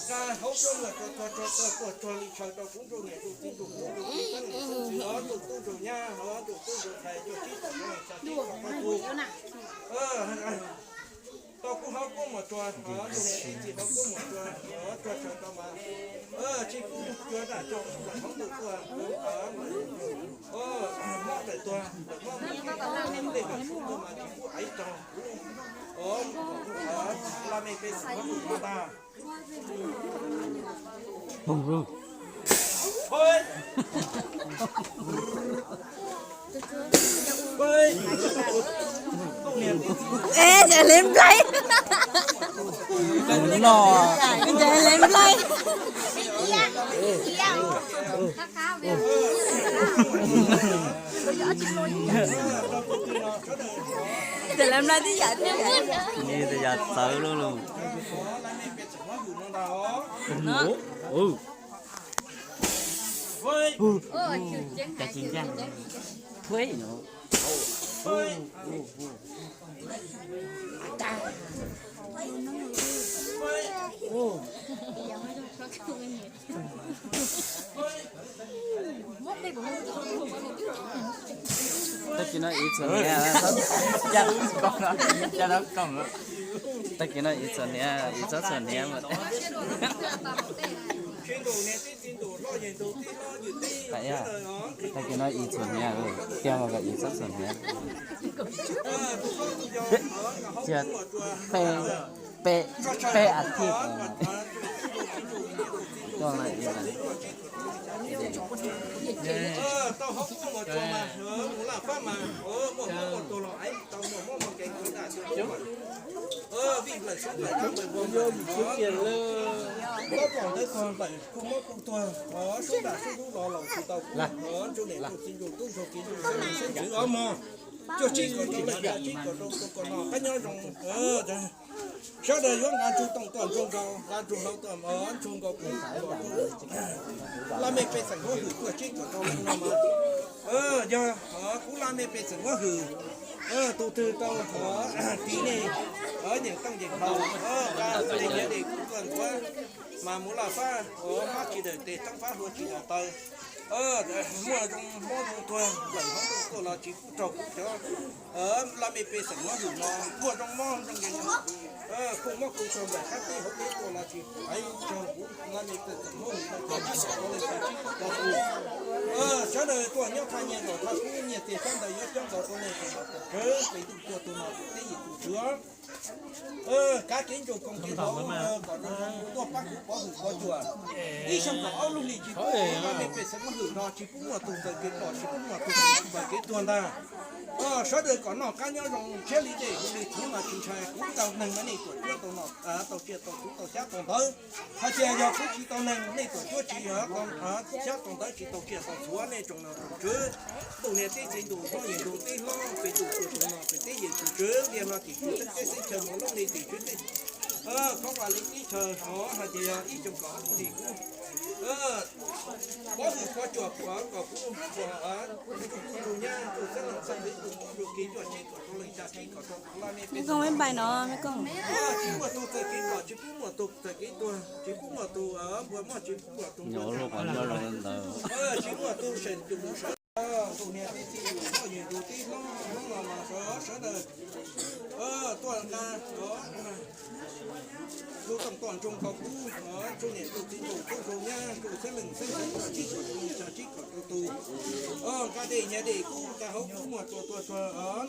Nqa hauv coj mus tso tso tso tso tuag tsuag li tshaw rau kuv nrug niam nrug txiv nrug kuv nrug tub nrug nyab nrug tub nrug ntxhais nrug tub nrug ntxhais nrug tub nrug tub. Tau kuv hauv kuab muag tsuag, nrug niam txiv hauv kuab muag tsuag, tsuag tshaw tau mas tsis kuj cuag dam tso lawm hauv ntuj tuaj, mob lawm tuag, lawm mob lawm tuag, tej lawm tuag mas tsis kuj aiv raug. Laj mej pej xeem muab tus no ntag. Ej, ncaim le nplaig. Ncaim le nplaig. Ncaim le nplaig tib yam thiab. Nws yam txawv lug lug. Tag kis no ib txhua hniav, tag kis no ib txhua hniav, ib txhua hniav. Tag kis no ib txhua hniav, tiag los ib txhua hniav. Cia peb, peb, peb a thiv. Tau hauv kuab muag tsuag mas, mus laj fab mas, muaj mob muaj tuag los aiv tau, muaj mob muaj nkeeg los dam tau. Vij nplawm sub nplawm dab nplawm vog nplawm, tau pom ntawd txog nplawm kuj mob kuj tuag, sub dam sub dub los laus tsis tau kub, nrug niam nrug txiv nrug tub nrug kiv nrug xeeb leej xeeb ntxwv ob mog. Cuaj tsib kom rau leej, cuaj tsib kom rau tus kom no qab nyob zoo. Sawv daws yuav nqa ntsuag toom tuaj ntsuag nkaus, nqa ntsuag hlau tuaj ntsuag nkaus kuj kom rau laj mej pej xeem muab hwm, cuaj tsib kom rau leej no mas. Yog kuv laj mej pej xeem muab hwm, tus twg tau tiv nej nyeem tooj nyeem hlau, nqa tus nej nyiam de kuj tuaj ntxuav, mas mus laj fab ua fab tsis dawm tes, toob fab hlua tsis dawm taw. Muaj zoo mob zoo tuag nplawm hauv ntuj tuaj los tsis pub raug kuv cov laj mej pej xeem muab hwm no. Muaj zoo mob zoo nkeeg, kuj mob kuj tuag nplawm qab teb hauv teb tuaj los tsis pub raug kuv laj mej pej xeem muab hwm no. Sawv daws tuaj nyob thaj nyiaj nkaus thaj kub nyiaj txiag sab ntawd yuav coob nkaus rau nej tsoom ntawd, pes ntuj tuaj tus no tus teb yim tus tswv. Kav kev ntsoog koom kev thov kom tuaj pab kuv pov hwm pov cuam. Ib xyoos kaum ob lub hli tsis pub laj mej pej xeem muab hwm no, tsis pub muaj tus ntxawm kev pom, tsis pub muaj tus ntxawm kev tuag ntag. Sawv daws kom noj qab nyob zoo, tshiab li dej li txhuv mas tsis ntshai, kuv tau neeg mas nej tuam cuab tau noj tau tsiaj tau txhuv tau xyab tau ntawv. Hais tias yog kuv tsis tau neeg, nej tuam cuab tsis tau xyab tau ntawv, tsis tau tsiaj tau txhuv, nej tsoom no tsoom tswv, ntuj niam teb txiv ntuj hlob yim ntuj teb hlob, pes ntuj tuaj tus no pes teb yim tus tswv, ntiag hlo tim tswv teb xeeb chaw mos loob li tim tswv teb, qhov vaj li teb chaws hov, hais tias yog ib xyoos kaum ob lub hli kuv pov hwm pov cuam kom kuv tus tub tus nyab tus xeeb leej xeeb ntxwv tus tub tus kiv cuaj tsib kom rau leej, xya tsib kom rau laj mej pej xeem. Tsis muaj tus txawj kev pom, tsis pub muaj tus txawj kev tuag, tsis pub muaj tus npua mob, tsis pub muaj tus npua txhav, tsis muaj tus seem tus sawv. Ntuj niam teb txiv ntuj hlob yim ntuj teb hlob, hnub no mas sawv daws tuaj nqa ntsuag toom tuaj ntsoog nkaus kuv, ntsuag niam ntsuag txiv ntsuag tub ntsuag nyab ntsuag xeeb leej xeeb ntxwv, tsib kom rau leej, xya tsib kom rau tus. Nqa dej nyiaj dej kub, nqa hauv kub muag tsuag tuaj tsuag.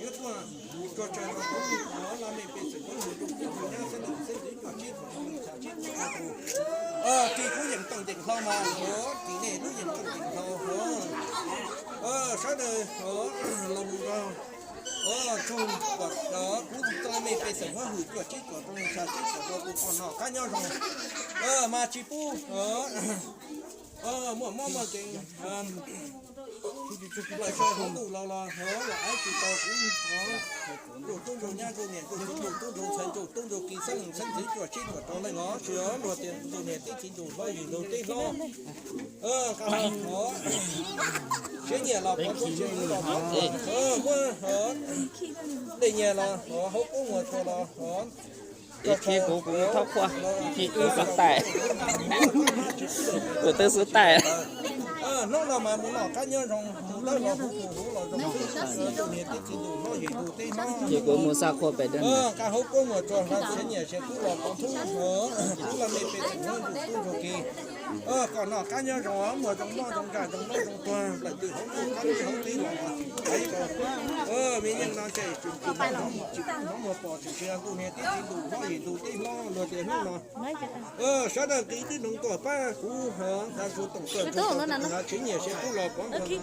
yuav tuaj tso tseg rau kuv, laj mej pej xeem huab hwm, tub rog nyab, xeeb leej xeeb ntxwv, cov tub rog xeeb ntxwv, cov tub rog, kis kuv yeej tooj yeej hlau mas, kis nej lub yeej tooj yeej hlau, sawv daws los mus rau tsoog, kuv laj mej pej xeem huab hwm cuaj tsib cuaj rau, xya tsib cuaj rau, kuv pom noj qab nyob zoo mas tsis pub muaj mob muaj nkeeg, lawv sawv hauv ntuj los los los aiv tsis tau kuv, ntuj tub ntuj nyab ntuj niam ntuj txiv ntuj tub ntuj ntxhais ntuj tub ntuj kis xeeb leej xeeb ntxwv cuaj tsib cuaj rau leej os, tsis luag tias ntuj niam tub txiv ntuj hlob yim ntuj teb hlob, siab nyiam los pov ntxoog, siab kub los pov ntxoog, muab dej nyiam los hauv koob muag tsuag los. Ib khib kuv kuv thaub qhuaj, ib khib kuv xub taim, kuv twb xub taim. Hnub no mas mus noj qab nyob zoo, mus lawb los huv tus huv los zoo, ntuj niam tub txiv ntuj hlob yim ntuj teb hlob. Ces kuv mus xa qhua pem dab nqa hauv koob muag tsuag, siab nyiam siab kub los pov ntxoog, kuv laj mej pej xeem huab hwm tub ntuj kis, kom noj qab nyob zoo, muaj zoo noj zoo nkag zoo noj zoo tuag, nplaim twm hauv ntuj qab ntuj hauv teb los, me yeej no ces tsis pub hnov muag pom, tsis pub hnov muag pom, tsis pub ntuj niam tub txiv ntuj hlob yim ntuj teb hlob, luag tias hnub no sawv daws kis tib hloov tuaj pab kuv, hnav su toom tuaj, siab nyiam siab kub los pov ntxoog.